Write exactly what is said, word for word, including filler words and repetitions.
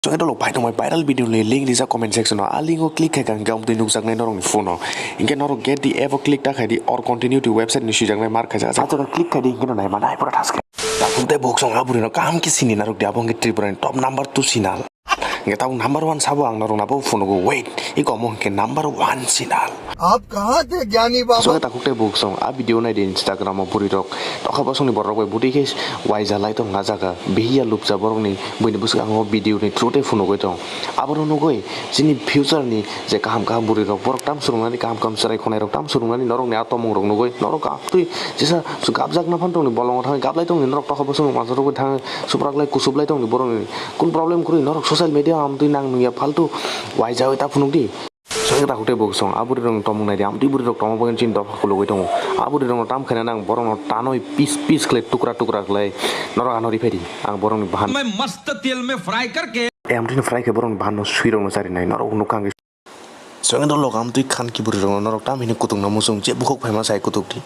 Chwng dolok bai tongbai viral video ni link rijak comment section o. A link o click khai kha hwnkhe amtwi nukjaknai norokni phone o. Hwnkhe norok get the app o click ta khai di or continue to website ni swijaknai mark khaijak. Achora click khai di hwnkhe no nai manai pura thaske. Takhuk tei bukhuk song a bwrwi no kaham khe sini narwk di, abo hwnkhe Tripura ni top number two sinal. Hwnkhe tabuk number one sabo ang norok no abo phone o wait. Iko omo hwnkhe number one sinal. Aap kahan the gyani baba? Song takhuk tei bukhuk song a video nai di Instagram o bwrwi rok tokha bosong ni borok bai bwtwi khe waija lai tong a jaga. Behiya lupcha borok ni buini bwswk ang o video ni through tei phunugwi tong. Abo no nugwi chini future ni je kaham kaham bwrwi rok borok tam swrwng nani, kaham kaham chwrai khwnai rok tam swrwng nani, norok ni a tomung rok nugwi norok amtwi jesa gabjak na phan tong ni bolong o thangwi gablai tong ni norok tokha bosong ni mansa rok bai thang suprak lai kusup lai tong ni borok ni kun problem kwrwi norok social media amtwi nang nung ya faltu waija wi ta phunuk di. Song takhuk tei bukhuk song a bwrwi rok ni tomung nai di, amtwi bwrwi rok tongma bagwi chini dopha khulugwi tongo. A bwrwi rok no tam khaina nang borok no tanwi piece piece khlai tukra tukra khlai norok ano riphai di. Ang borok ni bahan मैं मस्त तेल में फ्राई करके amtwi no fry khe borok ni bahan no swi rok no chari nai norok nukha ang. Song dolok amtwi khan ki bwrwi rok no norok tam hini kutung no muchung je bukhuk phaima sai kutuk di.